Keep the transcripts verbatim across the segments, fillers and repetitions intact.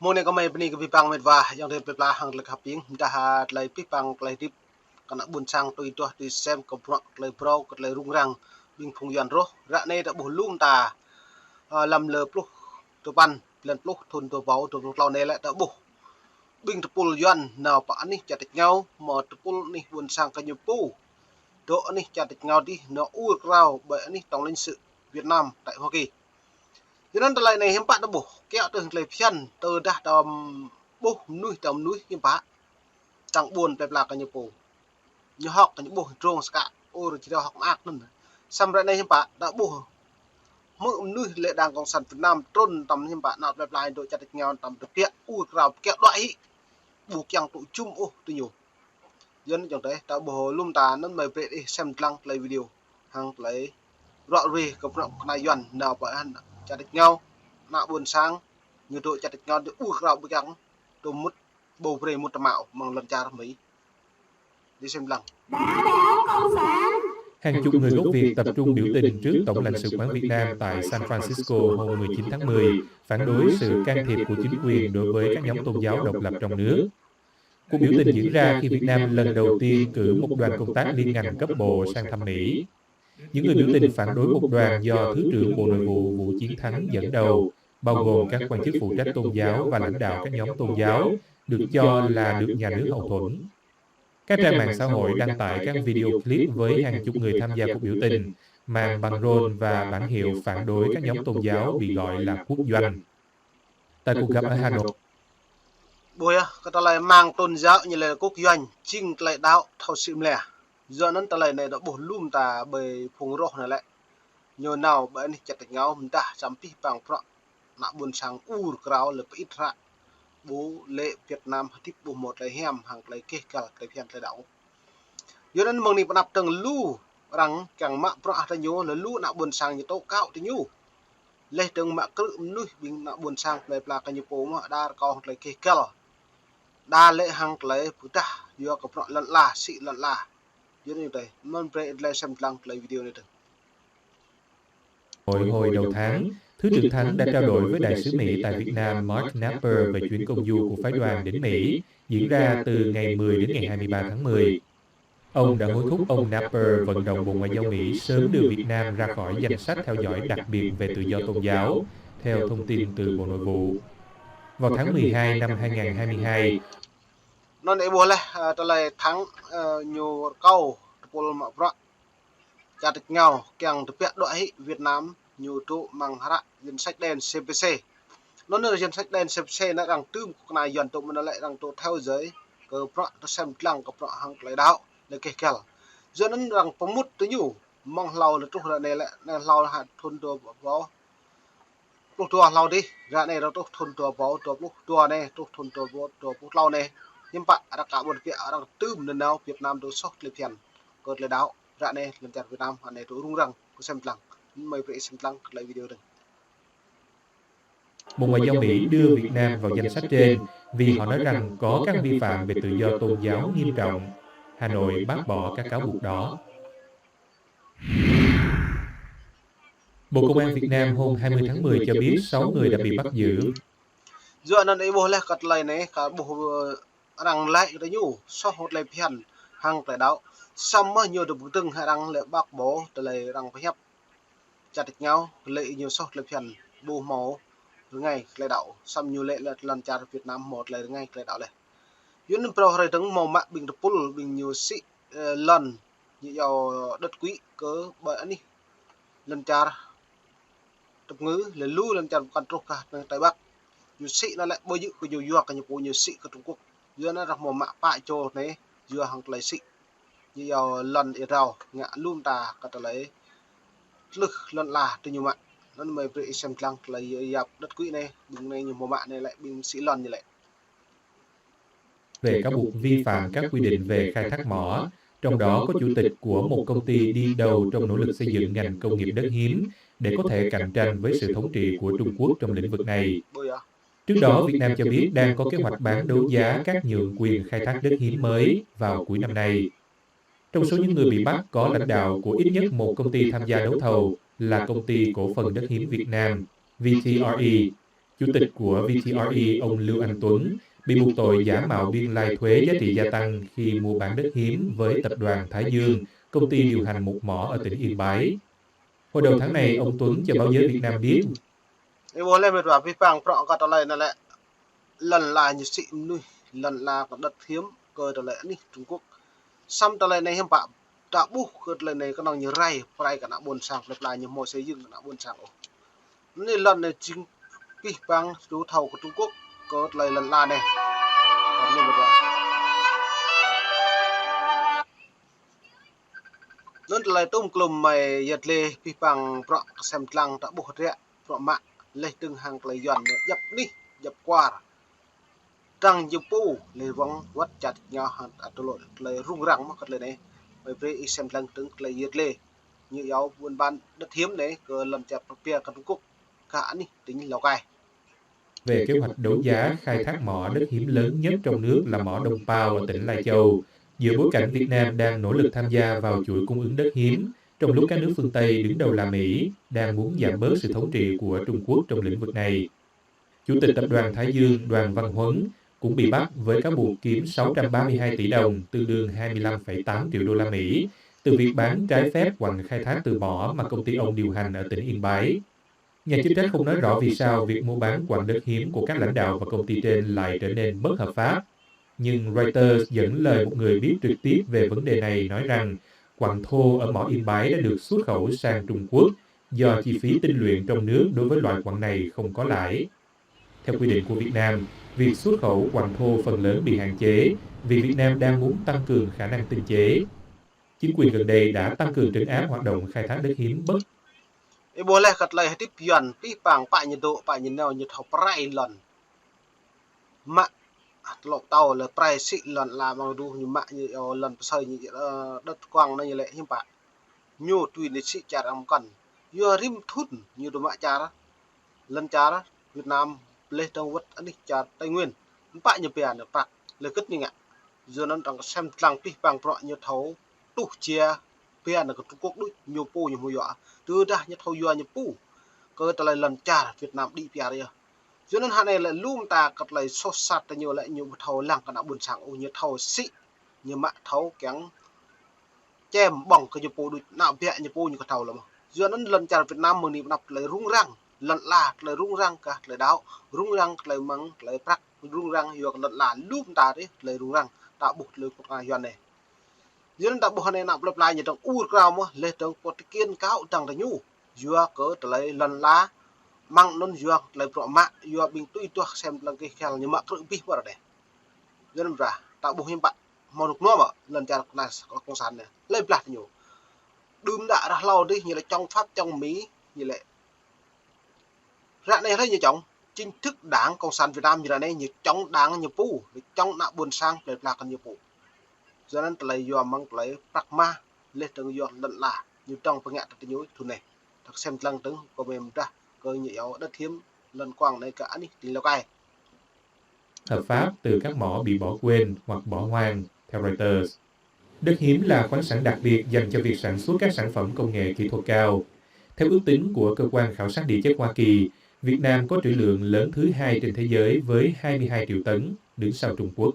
Mơ̆ng anai kơ mơi bơni kơ abih bang met wa, ayŏng adơi plơi pla hăng tơlơi khăp ƀing, dah tơlơi abih bang tơlơi hơdip kơ ană ƀôn sang tui tuah tui sem kơ bruă tơlơi phrâo, kơ tơlơi rŭng răng ƀing phung Yuan rŏh. Ră anai ta ƀuh lŏm ta, ơ, lăm lơ pluh tơpăn, blan pluh, thun dua rơbâo dua pluh klâo anai lĕ ta ƀuh ƀing tơpul Yuan nao pơ anih čar tač rơngiao, mơ̆ tơpul anih ƀôn sang kơ ñu pô dŏ anih čar tač rơngiao dih nao ur krao ƀơi anih tổng lãnh sự Việt Nam tại Hoa Kỳ. Yua anŭn tơlơi anai hiư̆m pă ta ƀuh, kiăng tơ̆ng tơlơi phiăn, tơdah ta ƀuh mơnuih, ta mơnuih hiư̆m pă, tăng ƀôn plơi pla kơ ñu pô. Ñu hŏk, ñu ƀuh drông skă, ur čơrâo hŏk mơak anŭn. Samơ̆ ră anai hiư̆m pă, ta ƀuh hmư̆ mơnuih lĕ Đảng Cộng sản Việt Nam trŭn tăm hiư̆m pă, nao plơi pla dŏ čar tač rơngiao tăm tơbiă, ur krao, kiăng đuaĭ hĭ. Ƀu kiăng tŭ jum ôh tơ ñu. Yua anŭn ayŏng adơi, ta ƀuh lŏm ta anŭn mơi brơi ih sem dlăng tơlơi video hăng tơlơi ră ruai kơ bruă kơ ană Yuan nao pơ anih čar tač rơngiao, ană ƀôn sang ñu dŏ čar tač rơngiao dih ur krao ƀu kiăng tŭ mŭt, ƀu brơi mŭt tơmao mơ̆ng lŏn čar Mi. Ih sem dlăng. Đã đảo Cộng sản. Hàng chục người gốc Việt tập trung biểu tình trước Tổng lãnh sự quán Việt Nam tại San Francisco hôm mười chín tháng mười, phản đối sự can thiệp của chính quyền đối với các nhóm tôn giáo độc lập trong nước. Cuộc biểu tình diễn ra khi Việt Nam lần đầu tiên cử một đoàn công tác liên ngành cấp bộ sang thăm Mỹ. Những người biểu tình phản đối một đoàn do Thứ trưởng Bộ Nội vụ Vũ Chiến Thắng dẫn đầu, bao gồm các quan chức phụ trách tôn giáo và lãnh đạo các nhóm tôn giáo, được cho là được nhà nước hậu thuẫn. Các trang mạng xã hội đăng tải các video clip với hàng chục người tham gia cuộc biểu tình, mang băng rôn và bảng hiệu phản đối các nhóm tôn giáo bị gọi là quốc doanh. Tại cuộc gặp ở Hà Nội, Ƀuh yơh, kơ tơlơi mang tôn giáo ñu lĕ quốc doanh, jing tơlơi đaŏ thâo sĭ mơ̆ lĕ. Yua anŭn tơlơi anai ta ƀuh lŏm ta ƀơi phung rŏh anai lĕ. Ñu nao ƀơi anih čar tač rơngiao mơdah samơ̆ abih bang bruă ană ƀôn sang ur krao lĕ pơit hră. Ƀu lĕ Việt Nam hơdip ƀu hmâo tơlơi hiam hăng tơlơi keh kăl tơlơi phiăn tơlơi đaŏ. Yua anŭn mơ̆ng anai pơanăp tơ̆ng lu arăng kiăng mă bruă hơdră ñu, lĕ lu ană ƀôn sang ñu tŏ kâo tơ ñu. Leh dơ̆ng mă krư̆ mơnuih ƀing ană ƀôn sang plơi pla kơ ñu pô mơ̆ đa rơkâo hăng tơlơi keh kăl. Đa lĕ hăng tơlơi pơdah yua kơ bruă lŏn ala, sĭ lŏn ala. Yua anŭn tơ̆, mơ̆n brơi ih sem dlăng tơlơi video anai tơ̆. Hội, hồi đầu tháng, Thứ trưởng Thắng đã trao đổi với đại sứ Mỹ tại Việt Nam Mark Knapper về chuyến công du của phái đoàn đến Mỹ, diễn ra từ ngày mười đến ngày hai mươi ba tháng mười. Ông đã hối thúc ông Knapper vận động Bộ Ngoại giao Mỹ sớm đưa Việt Nam ra khỏi danh sách theo dõi đặc biệt về tự do tôn giáo, theo thông tin từ Bộ Nội vụ. Vào tháng mười hai năm hai ngàn hai mươi hai, Anŭn ih ƀuh leh, ơ, tơlơi Thắng, ơ, ñu rơkâo tơpul mă bruă čar tač rơngiao kiăng tơbiă đuaĭ hĭ Việt Nam ñu dŏ amăng hră danh sách đen C P C. Anŭn hră danh sách đen C P C anŭn arăng tŭm kơ kơna Yuan tŭm anŭn lĕ arăng tŭ theo dõi kơ bruă tơsem dlăng kơ bruă hăng tơlơi đaŏ, tơlơi keh kăl. Yua anŭn arăng pơmŭt tơ ñu, mơ̆ng hlâo lĕ truh ră anai lĕ, anai hlâo hă thun dua rơbâo pluh dua hlâo dih, ră anai arăng truh thun dua rơbâo dua pluh dua anai, truh thun dua rơbâo dua pluh klâo anai. Hiư̆m pă arăng kơ ƀôn biă arăng tŭm nanao Việt Nam dŏ soh tơlơi phiăn kơ tơlơi đaŏ. Ră anai lŏn čar Việt Nam anai dŏ rŭng răng, kơ sem dlăng. Mơi brơi sem dlăng tơlơi video dơ̆ng. Bộ Ngoại giao Mỹ đưa Việt Nam vào danh sách trên vì họ nói rằng có các vi phạm về tự do tôn giáo nghiêm trọng. Hà Nội bác bỏ các cáo buộc đó. Bộ Công an Việt Nam hôm hai mươi tháng mười cho biết sáu người đã bị bắt giữ. Yua anŭn ih ƀuh leh kơ tơlơi anai, kơ ƀuh, ơ, arăng laĭ kơ ñu soh hăng tơlơi phiăn hăng tơlơi đaŏ. Samơ̆ ñu dŏ pơkơdơ̆ng hăng arăng lĕ bác bỏ tơlơi arăng pơhiăp čar tač rơngiao, lĕ ñu soh tơlơi phiăn ƀu hmâo rơngai tơlơi đaŏ. Samơ̆ ñu lĕ lĕ lŏn čar Việt Nam hmâo tơlơi rơngai tơlơi đaŏ leh. Yua anŭn phrâo hrơi dơ̆ng hmâo mă ƀing tơpul ƀing ñu sĭ, ơ, lŏn ñu yua đất quỹ kơ ƀơi anih lŏn čar tơpơngư, lĕ lu lŏn čar pơkŏn truh kơ Tây Bắc. Ñu sĭ anŭn lĕ ƀu djơ̆ kơ ñu yua kơ ñu pô ñu sĭ kơ Trung Quốc. Yua anŭn arăng hmâo mă pă čô anai, yua hăng tơlơi sĭ. Ñu yua lŏn ia rao, ngă lŏm ta kơ tơlơi tlưh lŏn ala tơ ñu mă. Anŭn mơi brơi ih sem dlăng tơlơi yap đất quỹ anai, ƀing anai ñu hmâo mă anai lĕ ƀing sĭ lŏn ñu lĕ. Về cáo buộc vi phạm các quy định về khai thác mỏ, trong đó có chủ tịch của một công ty đi đầu trong nỗ lực xây dựng ngành công nghiệp đất hiếm để có thể cạnh tranh với sự thống trị của Trung Quốc trong lĩnh vực này. Ƀuh yơh. Trước đó, Việt Nam cho biết đang có kế hoạch bán đấu giá các nhượng quyền khai thác đất hiếm mới vào cuối năm nay. Trong số những người bị bắt có lãnh đạo của ít nhất một công ty tham gia đấu thầu là Công ty Cổ phần Đất hiếm Việt Nam, V T R E. Chủ tịch của vê tê rê, ông Lưu Anh Tuấn, bị buộc tội giả mạo biên lai thuế giá trị gia tăng khi mua bán đất hiếm với tập đoàn Thái Dương, công ty điều hành một mỏ ở tỉnh Yên Bái. Hồi đầu tháng này, ông Tuấn cho báo giới Việt Nam biết, Ih ƀuh lĕ mĕt wa, pih pang prŏ kơ tơlơi anai lĕ lŏn ala ñu sĭ mơnuih, lŏn ala kơ đất hiếm, kơ tơlơi anih Trung Quốc. Samơ̆ tơlơi anai hiư̆m pă ta ƀuh kơ tơlơi anai kơnơ̆ng ñu rai, pơrai kơ ană ƀôn sang, plơi pla ñu hmâo xây dựng kơ ană ƀôn sang ôh. Anai lŏn anai jing pih pang tŭ thâo kơ Trung Quốc, kơ tơlơi lŏn ala anai. Anai mĕt wa. Anŭn tơlơi tŭm klum mơi yơh lĕ pih pang prŏ kơsem dlăng ta ƀuh rĕ prŏ mă leh tơ̆ng hăng tơlơi Yuan ñu djăp anih, djăp kwar. Tăng jơpŭ leh wơ̆ng wăt čăt ñu hăng ta tơlơi, tơlơi rŭng răng mơ̆ kơ tơlơi anai. Mơi brơi ih sem dlăng tơ̆ng tơlơi yơh lĕ. Ñu yua buôn bán đất hiếm anai kơ lŏn čar pơpia kơ Trung Quốc, kơ anih tỉnh Lào Cai. Về kế hoạch đấu giá khai thác mỏ đất hiếm lớn nhất trong nước là mỏ Đông Pao ở tỉnh Lai Châu, giữa bối cảnh Việt Nam đang nỗ lực tham gia vào chuỗi cung ứng đất hiếm, trong lúc các nước phương Tây đứng đầu là Mỹ đang muốn giảm bớt sự thống trị của Trung Quốc trong lĩnh vực này. Chủ tịch tập đoàn Thái Dương Đoàn Văn Huấn cũng bị bắt với cáo buộc kiếm sáu trăm ba mươi hai tỷ đồng, tương đương hai mươi lăm phẩy tám triệu đô la Mỹ, từ việc bán trái phép quặng khai thác từ mỏ mà công ty ông điều hành ở tỉnh Yên Bái. Nhà chức trách không nói rõ vì sao việc mua bán quặng đất hiếm của các lãnh đạo và công ty trên lại trở nên bất hợp pháp. Nhưng Reuters dẫn lời một người biết trực tiếp về vấn đề này nói rằng quặng thô ở mỏ Yên Bái đã được xuất khẩu sang Trung Quốc do chi phí tinh luyện trong nước đối với loại quặng này không có lãi. Theo quy định của Việt Nam, việc xuất khẩu quặng thô phần lớn bị hạn chế vì Việt Nam đang muốn tăng cường khả năng tinh chế. Chính quyền gần đây đã tăng cường trấn áp hoạt động khai thác đất hiếm bất Ih ƀuh lĕ kơ tơlơi hơdip Yuan, pih pang pă ñu dŏ, pă ñu nao, ñu thâo pơrai lŏn. Mă tơlŏ tâo lĕ pơrai sĭ lŏn ala mơ̆ng đuh ñu mă ñu yua lŏn pơsơi ñu, ơ, đất quang anai ñu lĕ hiư̆m pă. Ñu tui anai sĭ čar amăng kăn. Yua rĭm thŭn ñu dŏ mă čar, lŏn čar Việt Nam leh tơ̆ng wăt anih čar Tây Nguyên. Hiư̆m pă ñu pia anai prăk, lĕ kơ̆t ñu ngă. Yua anŭn arăng kơsem dlăng pih pang prŏ ñu thâo tuh jia pia anai kơ Trung Quốc đôč, ñu pô ñu hmâo yua. Tơdah ñu thâo yua ñu pô kơ tơlơi lŏn čar Việt Nam đĭ pia yơh. Yua anŭn hơnai lĕ lŏm ta kơ tơlơi soh sat ta ñu lĕ ñu ƀu thâo lăng kơ ană ƀôn sang ôh, ñu thâo sĭ, ñu mă thâo kiăng čem ƀơ̆ng kơ ñu pô đôč, ană biă ñu pô ñu kơ thâo lĕ mơ̆. Yua anŭn lŏn čar Việt Nam mơ̆ng anai pơanăp tơlơi rŭng răng, lŏn ala tơlơi rŭng răng kah tơlơi đaŏ, rŭng răng tơlơi mơ̆ng tơlơi prăk, rŭng răng yua kơ lŏn ala lŏm ta dih tơlơi rŭng răng, ta ƀuh tơlơi kơnuk kơna Yuan anai. Yua anŭn ta ƀuh anai ană plơi pla ñu dơ̆ng ur krao mơ̆, leh dơ̆ng pơtơkiên kâo dơ̆ng ta ñu. Yua kơ tơlơi lŏn ala, mơ̆ng anŭn yua tơlơi prŏ mă, yua ƀing tui tuah sem lăng kih khel ñu mă krư̆ abih mơ̆ ră anai. Yua anŭn brah, ta ƀuh hiư̆m pă, hmâo rơnŭk rơnua mơ̆, lŏn čar kơna kông sản anai. Lĕ blah ta ñu. Đưm đă ră hlâo dih ñu lĕ chống Pháp chống Mỹ, ñu lĕ Ră anai hlơi ñu chống, chính thức Đảng Cộng sản Việt Nam ñu ră anai ñu chống Đảng ñu pô, ñu chống ană ƀôn sang plơi pla kơ ñu pô. Yua anŭn tơlơi yua mơ̆ng tơlơi prăk mah, leh dơ̆ng yua lŏn ala, ñu dơ̆ng pơngă tơ ñu thŭn anai. Tơ̆k sem dlăng dơ̆ng, kơ mơi mơdah, kơ ñu yua đất hiếm, lŏn quang anai kơ anih tỉnh Lào Cai. Hợp pháp từ các mỏ bị bỏ quên hoặc bỏ hoang, theo Reuters. Đất hiếm là khoáng sản đặc biệt dành cho việc sản xuất các sản phẩm công nghệ kỹ thuật cao. Theo ước tính của Cơ quan Khảo sát Địa chất Hoa Kỳ, Việt Nam có trữ lượng lớn thứ hai trên thế giới với hai mươi hai triệu tấn, đứng sau Trung Quốc.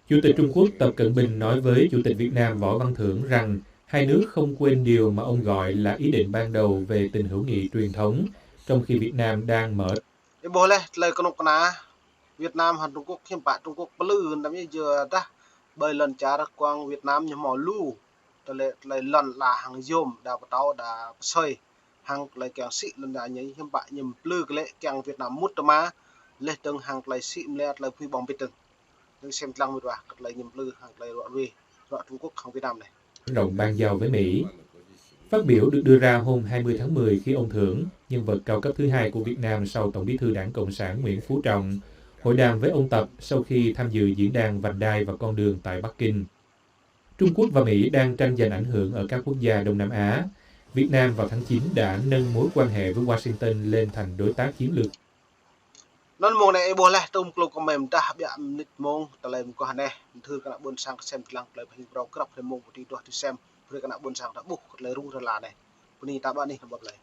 Chủ tịch Trung Quốc Tập Cận Bình nói với Chủ tịch Việt Nam Võ Văn Thưởng rằng hai nước không quên điều mà ông gọi là ý định ban đầu về tình hữu nghị truyền thống, trong khi Việt Nam đang mở Ih ƀuh lĕ tơlơi kơnuk kơna Việt Nam hăng Trung Quốc hiư̆m pă Trung Quốc plư năm ñu yua dah ƀơi lŏn čar quang Việt Nam ñu hmâo lu tơlơi, tơlơi lŏn ala hăng yôm đa pơtâo đa pơsơi hăng tơlơi kiăng sĭ lŏn ala ñu hiư̆m pă ñu plư kơ lĕ kiăng Việt Nam mŭt tơma leh dơ̆ng hăng tơlơi sĭ mơlĕ tơlơi phui ƀơ̆ng bĭt dơ̆ng. Dơ̆ng sem dlăng mơ̆ wa kơ tơlơi ñu plư hăng tơlơi ruă ruê, ruă Trung Quốc hăng Việt Nam anai. Rộng bàn giao với Mỹ. Phát biểu được đưa ra hôm hai mươi tháng mười khi ông Thưởng, nhân vật cao cấp thứ hai của Việt Nam sau Tổng Bí thư Đảng Cộng sản Nguyễn Phú Trọng, hội đàm với ông Tập sau khi tham dự diễn đàn Vành Đai và Con Đường tại Bắc Kinh. Trung Quốc và Mỹ đang tranh giành ảnh hưởng ở các quốc gia Đông Nam Á. Việt Nam vào tháng chín đã nâng mối quan hệ với Washington lên thành đối tác chiến lược. Anŭn mơ̆ng anai ih ƀuh lĕ tơ̆m klŭk kơ mơi mơdah ƀiă mơnit mơ̆ng tơlơi mơguah anai, mơthưr kơ ană ƀôn sang kơsem dlăng tơlơi pơhing phrâo krăp hrơi mơ̆ng pơtih duah tui sem, brơi kơ ană ƀôn sang ta ƀuh kơ tơlơi rŭng rơla anai. Bơni ta ƀă anih nao ƀăp lơi.